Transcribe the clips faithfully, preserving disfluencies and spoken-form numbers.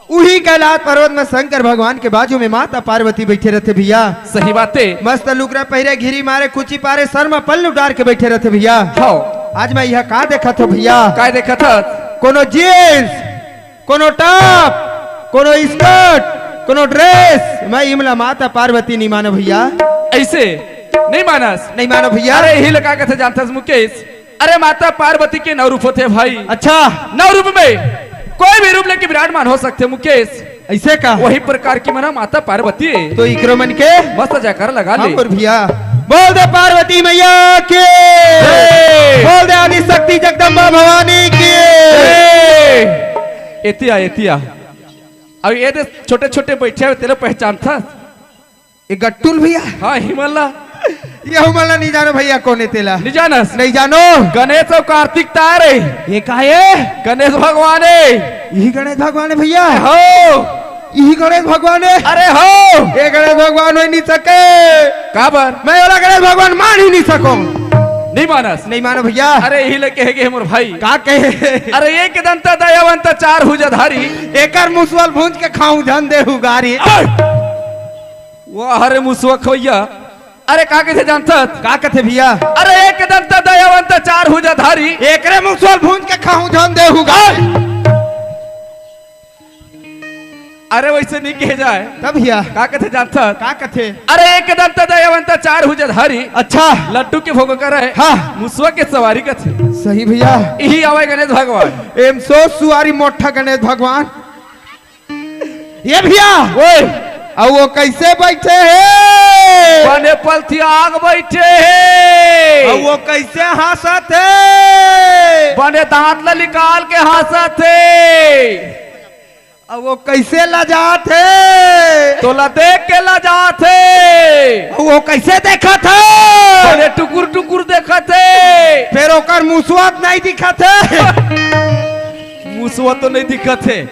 उही कैलाश पर्वत में शंकर भगवान के बाजू में माता पार्वती बैठे रहते भैया। सही बात हे। मस्त लुगरा पहिरे, घिरी मारे, कुची पारे, सर में पल्लू डार के बैठे रहते भैया। हाँ। आज मैं यह का देखत हो भैया? का देखत हस? कोनो जींस, कोनो टॉप, कोनो स्कर्ट, कोनो ड्रेस, मैं इमला माता पार्वती नहीं मानो भैया। ऐसे नहीं मानस? नहीं मानो भैया। अरे, इही ल का कथे जानथस मुकेश? अरे, माता पार्वती के नौ रूप होथे भाई। अच्छा। नौ रूप में कोई भी रूप लेके विराजमान हो सकथे मुकेश। ऐसे का? वही प्रकार की मना माता पार्वती हे। तो इकरो मन के मस्त जयकार लगा ले। हाँ, बोल भैया। बोल दे पार्वती मैया की। जय। बोल दे आदि शक्ति जगदम्बा भवानी की। जय। एतिया, एतिया। अब ये दे छोटे-छोटे बैठे हुए, तेरे पहचान था? ये गट्टुल भैया? हाँ, हिमल्ला। ये हिमल्ला नहीं जानो भैया, कौन हे तेला? नहीं जानस? नहीं जानो। गणेश अउ कार्तिक तारे। ये का हे? गणेश भगवान हे। यही गणेश भगवान हे भैया? हो। यही गणेश भगवान हे? अरे हो। ये गणेश भगवान हो ही नहीं सके। काबर? मैं वाला गणेश भगवान मान ही नहीं सको। नहीं मानस? नहीं मानो भैया। अरे, यही लगे हे मोर भाई। का कहे? अरे, एक दंत दयावंत चार भुजाधारी। एकर मुसवा ल भूंज के खाऊं झन देहू गारी। ओए! वाह रे मुसवा खवैया। अरे का कथे जानथस? का कथे भैया? अरे एक दंत दयावंत चार भुजाधारी। एकरे मुसवा ल भूंज के खाऊं झन देहू गारी। अरे वैसे नहीं कहे जाए। तब भैया। का कथे जानथस? का कथे? अरे एक दंत दयावंत चार भुजाधारी। अच्छा। लड्डू के भोग करे। हाँ। मुसवा के सवारी कथे। सही भैया। यही आवे गणेश भगवान। एम सो सुवारी मोठा गणेश भगवान। ये भैया। ओए। अउ वो कैसे बैठे हे? बने पलथियाग बैठे हे। अउ वो कैसे हंसत हे? बने दांत ला निकाल के हंसत हे। अउ वो कैसे लजात हे? तोला देख के लजात हे। अउ वो कैसे देखत हे? बने टुकुर टुकुर देखत हे। फेर ओकर मुसवा नहीं दिखत हे। मुसवा तो नहीं दिखत हे।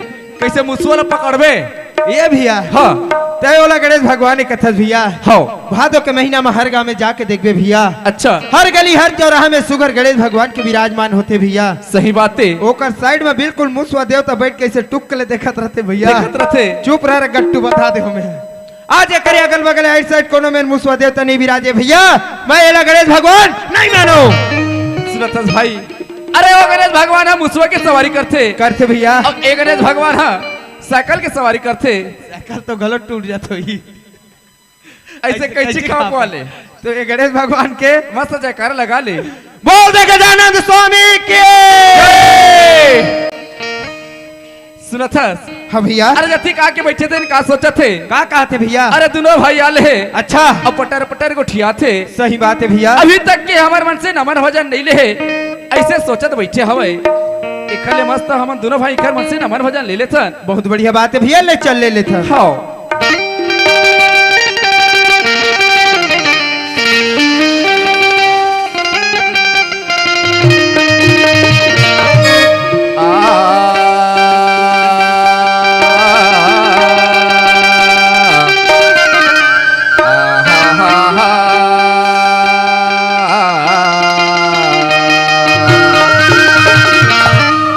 कैसे मुसवा ला पकड़बे? ये भैया। हाँ। तय ओला गणेश भगवान के कथस भैया। हाँ। भादो के महीना में हर गांव में जाके देखबे भैया। अच्छा। हर गली हर चौराहा में सुघर गणेश भगवान के विराजमान होथे भैया। सही बात हे। ओकर साइड में बिल्कुल मुसवा देवता बैठ के ऐसे टुक ले देखत रहथे भैया। देखत रहथे। चुप रह रे गट्टू, बता दे हमें। आज एकरे अगल बगल आइट साइड कोनो में मुसवा देवता नहीं विराजे भैया, मैं एला गणेश भगवान नहीं मानो। सुनत हस भाई, अरे वो गणेश भगवान ह मुसवा के सवारी करथे। करथे भैया। अउ ए गणेश भगवान ह साइकिल के सवारी करथे। साइकिल तो गलत टूट जात होही। ऐसे ऐसे कैसे कैसे खाओ खाओ? वाले? तो ये गणेश भगवान के मस्त जयकार लगा ले। बोल दे गजानंद स्वामी की। जय। सुनत हस? हाँ भैया। अरे जतिक आके बैठे थे, का सोचत हे? का कहत हे भैया? अरे दुनों भाई आले हे। अच्छा। अब पटर पटर गोठियात हे। सही बात हे भैया। अभी तक के हमर मन से नमन भजन नहीं ले हे। ऐसे सोचत बैठे हवय। एखर ले मस्त हमन दुनों भाई एखर मन से नमन भजन ले लेथन। बहुत बढ़िया बात हे भैया, ले चल ले लेथन। हाँ।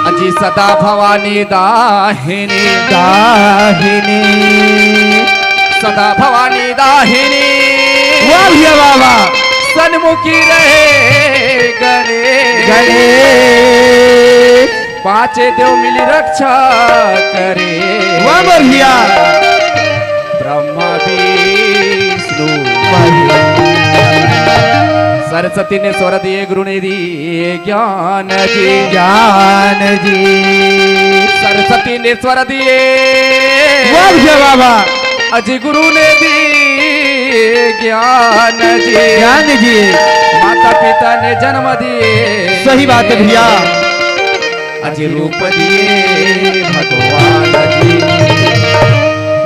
अजी सदा भवानी दाहिनी। दाहिनी। सदा भवानी दाहिनी। वाह भैया वाह, वाह। सन्मुखी रहे गणेश। गणेश। पांचे देव मिली रक्षा करे। वाह भैया। ब्रह्मा विष्णु महेश। सरस्वती ने स्वर दिए, गुरु ने दिए ज्ञान जी। ज्ञान जी। सरस्वती ने स्वर दिए। वाह भैया वाह, वाह। अजी गुरु ने दिए ज्ञान जी। ज्ञान जी। माता पिता ने जन्म दिए। सही बात हे भैया। अजी रूप दिए भगवान जी।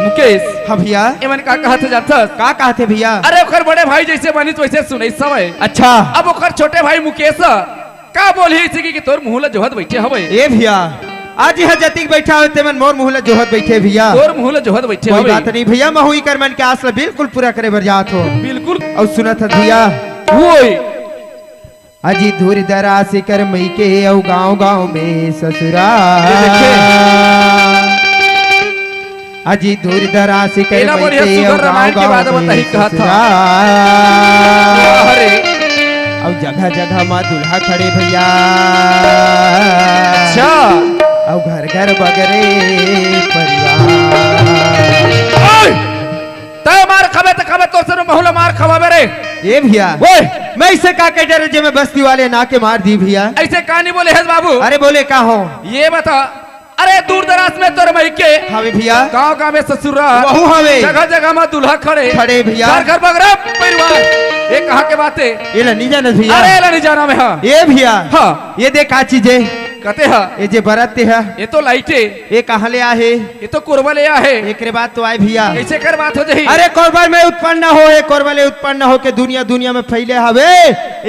मुकेश। हाँ भैया। एमन का कहत हे जानथस? का कहत हे भैया? अरे ओकर बड़े भाई जैसे बनिस वैसे सुनइस हवय। अच्छा। अब ओकर छोटे भाई मुकेश का बोलही इसे कि, कि तोर मुंह ला जोहत बैठे हवय। ए भैया, आज इहाँ जतिक बैठा हवय, तेमन मोर मुंह ला जोहत बैठे भैया। तोर मुंह ला जोहत बैठे कोई हवय। बात नहीं भैया, महू इकर मन के आस ला बिल्कुल पूरा करे बर जात हो। बिल्कुल। अउ सुनत हस भैया। ओए। अजी दूर दराज कर मइके अउ गांव गांव में ससुराल। ये देखे। अजी दूर दराज से करे एला बढ़िया बइठे सुघर अउ रामायण के गाँव बात गाँव बताही में कहत हव। ससुराल। अरे। अउ जगह जगह मा दूल्हा खड़े भइया। अच्छा। अउ घर घर बगरे परिवार। ओए! तैं मार खाबे त खाबे, तोर से महूँ ला मार खवाबे रे। ए भइया। ओए! मैं इसे का कह डरे जे मैं बस्ती वाले ना के मार दी भइया। अइसे का नहीं बोले हस बाबू? अरे बोले का हो? ये बता, अरे दूर दराज में तोर मइके हवे भइया। गाँव गाँव में ससुराल। वहू हवे। जगह जगह मा दूल्हा खड़े। खड़े भइया। घर घर बगरा परिवार। ये कहाँ के बात हे? एला नहीं जानस भइया। अरे एला नहीं जाना मैं, हाँ। ए भइया। हाँ। ये देख का चीज हे। कते हा? ये जे बरत हे। ये तो लाइट हे। ये कहाँ ले आहे? ये तो कोरबा ले आहे। एकरे बाद तो आए भइया। कइसे कर बात हो जाही? अरे कोरबा में उत्पन्न होहे, कोरबा ले उत्पन्न होके दुनिया दुनिया में फैले हवे।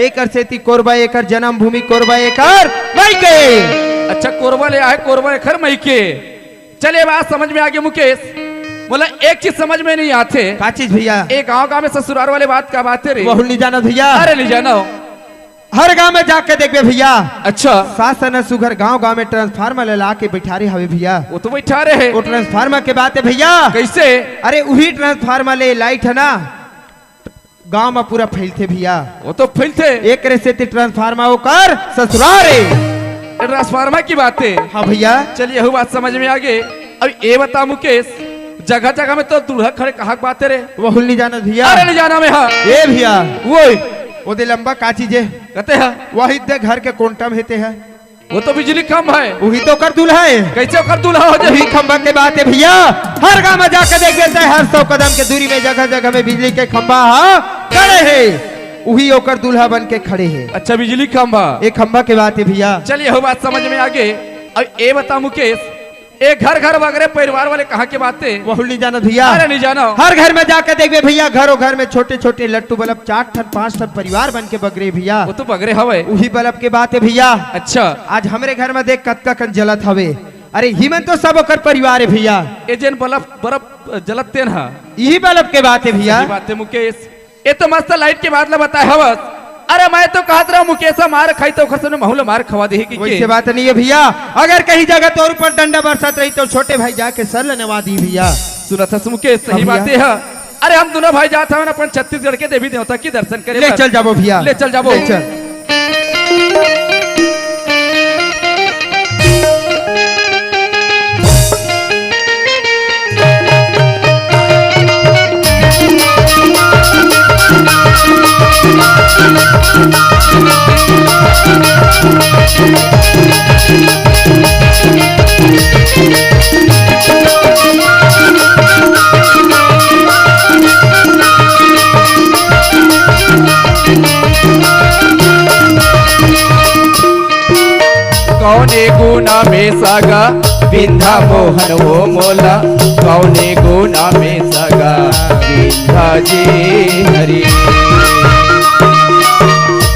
एकर सेती कोरबा एकर जन्मभूमि, कोरबा एकर मइके। अच्छा, कोरबा ले आहे, कोरबा एकर मइके। चल, ये बात समझ में आगे मुकेश। मोला एक चीज समझ में नहीं आथे। का चीज भइया? ए गाँव गाँव में ससुराल वाले बात का बात हे रे? वहू नहीं जानस भइया। अरे नहीं जाना हो। हर गाँव में जाके देखबे भइया। अच्छा। सास न सुघर गाँव गाँव में ट्रांसफार्मर ले ला के बैठारे हवे भइया। वो तो बैठारे हे। वो ट्रांसफार्मर के बात हे भइया। कइसे? अरे उही ट्रांसफार्मर ले लाइट हे ना, गाँव में पूरा फैलथे भइया। वो तो फैलथे। एकरे सेती ट्रांसफार्मर ओकर ससुराल हे। ट्रांसफार्मर की बात हे। हाँ भइया। चलिए, यहू बात समझ में आगे। अब ये बता मुकेश, जगह जगह में तो दूल्हा खड़े कहाँ के बात हे रे? वहू ल नहीं जानस भइया। अरे नहीं जाना मैं, हाँ। ए भइया। ओए। ओदे लंबा का चीज हे? कते हा? वही दे घर के कोंटा में हेते हे। वो तो बिजली खंभा हे। वही तो ओकर दूल्हा हे। कइसे ओकर दूल्हा हो जाही? वही खंभा के बात हे भइया। हर गाँव में जाके देखबे, हर सौ कदम के दूरी में जगह जगह में बिजली के खंभा हा खड़े हे। वही ओकर दूल्हा बन के खड़े हे। अच्छा, बिजली खंभा। ए खंभा के बात हे भइया। चलिए, यहू बात समझ में आगे। अब ये बता मुकेश, ए घर घर बगरे परिवार वाले कहाँ के बात हे? वहू ल नहीं जानस भइया। अरे नहीं जाना हो। हर घर में जाके देखबे भइया, घरों घर में छोटे छोटे लट्टू बल्ब चार ठन पाँच ठन परिवार बन के बगरे भइया। वो तो बगरे हवे। वही बल्ब के बात हे भइया। अच्छा। आज हमरे घर में देख कतका कन जलत हवे। अरे इही मन तो सब ओकर परिवार हे भइया। ए जेन बल्ब, बल्ब जलत तेन हा। इही बल्ब के बात हे भइया। सही बात हे मुकेश। ए तो मस्त लाइट के बात ला बताए हवस। अरे मैं तो कहत रहा मुकेश मार खाही त ओकर से महूँ ल मार खवा देही कि वइसे के? बात नहीं हे भइया। अगर कहीं जगह तोर ऊपर डंडा बरसत रही त छोटे भाई जाके सर ल नवा दी भइया। सुनत हस मुकेश, सही हाँ भइया। बात हे। अरे हम दूनों भाई जात हवन अपन छत्तीसगढ़ के देवी देवता के दर्शन करे ले बर। चल जाबो भइया। ले चल जाबो। ले चल। कौने गुना में सगा बिंधा मोहन वो मोला, कौने गुना में सगा बिंधा जी हरी।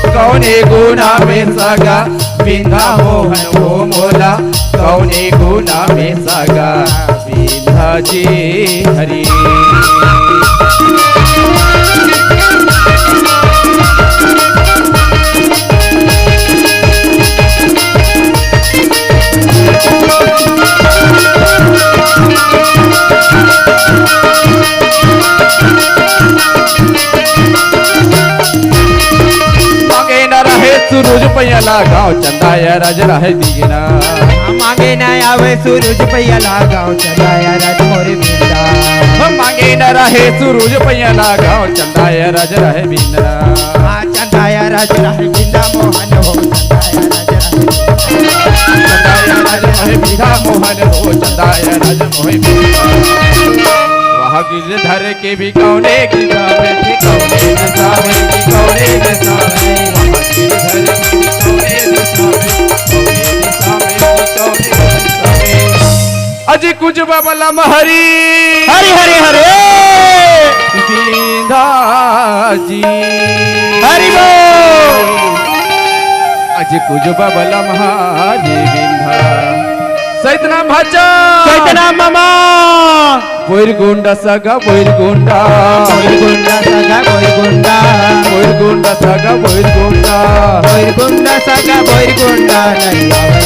कौने गुना में सगा बिंधा मोहन वो मोला, कौने गुना में सगा बिंधा जी हरी। मांगे न रहे सूरज पैया ला गाँव चंदा या राज रहे दीना। मांगे न आवे सूरज पैया ला गाँव चंदा या राज मोरे बिंदा। मांगे न रहे सूरज पैया ला गाँव चंदा या राज रहे बिंदा। हाँ, चंदा या राज रहे बिंदा मोहन हो चंदा या राज रहे। चंदा या राज रहे बिंदा मोहन हो चंदा या राज मोहे बिंदा। वहाँ गिरधर के भी कौने गिरधावे, भी कौने गिरधावे, भी कौने गिरधावे। वहाँ गिरधर के भी कौने गिरधावे, कौने गिरधावे, भी कौने गिरधावे। अजी कुछ बबलम हरी। हरी हरी हरे। बिंदा जी। हरि बोल। अजी कुछ बबलम हरी बिंदा। सहित नाम भाचा। सहित नाम मामा। बोइर गोंडा सगा बोइर गोंडा। बोइर गोंडा सगा बोइर गोंडा। बोइर गोंडा सगा बोइर गोंडा। बोइर गोंडा सगा बोइर गोंडा नहीं आवे।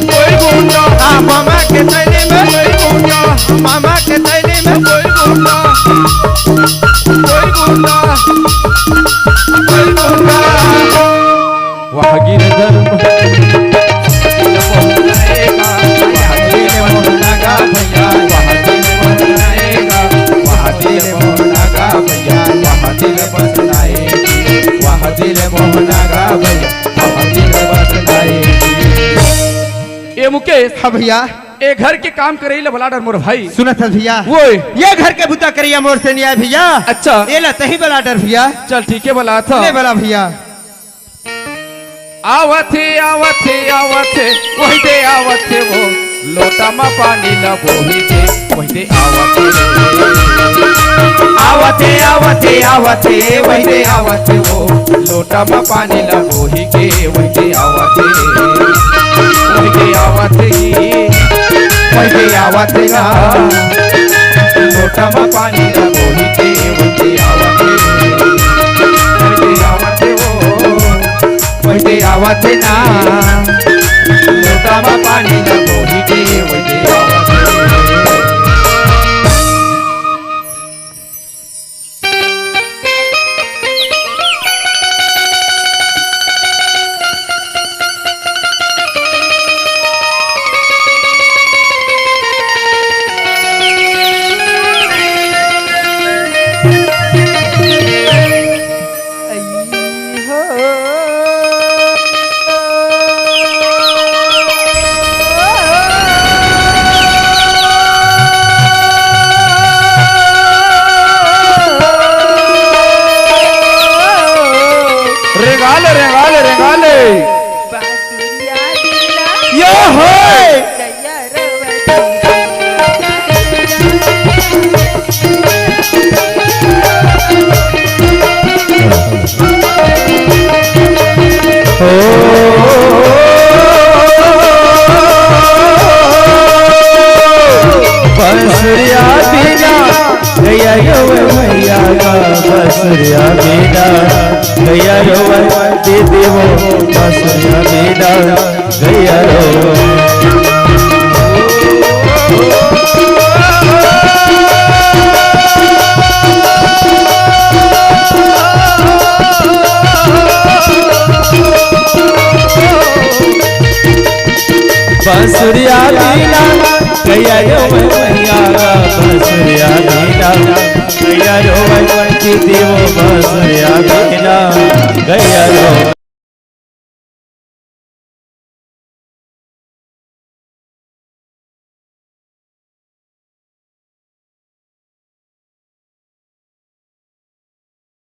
बोइर गुंडा, आ मामा के थैली में कोई गुंडा, मामा के थैली में कोई गुंडा, कोई गुंडा, कोई गुंडा। वाह गिरधर, वाह दिल मोहन लगा भैया, वाह दिल मोहन लगा, वाह दिल मोहन लगा भैया, वाह दिल बस लाए, वाह दिल मोहन लगा भैया, वाह दिल बस लाए। ए मुकेश। हाँ भैया। ए घर के काम करई ला बला डर मोर भाई। सुनत हस भैया। वो। ये घर के बुता करइया मोर से नियाय भैया। अच्छा। ए ला तही बला डर भैया। चल ठीक है, बला था। ले बला भैया। आवत हे, आवत हे, आवत हे, वही दे आवत हे वो, लोटा मा पानी ला बोही दे, वही दे आवत हे। आवत हे, आवत हे, आवत हे, वही दे आवत हे वो, लोटा मा पानी ला बोही के, वही दे आवत हे। वही दे आवत हे, वही दे आवत हे गा। लोटा मा पानी ला बोही के, वही दे आवत हे। वही दे आवत हे वो। वैसे आवत हे ना, लोटा मा पानी ला बोही के वैसे आवत हे। रेंगा ले, रेंगा ले, रेंगा ले। बांसुरिया बीना। यो होय। गैया रोवत। ओ, बांसुरिया बीना, गैया रोवत भैया गा, बांसुरिया बीना, गैया रोवत दीदी वो, बांसुरिया बीना, गैया रोवत। बांसुरिया बीना, गैया रोवत भैया गा, बांसुरिया बीना, गैया रोवत दीदी वो, बांसुरिया बीना, गैया रोवत।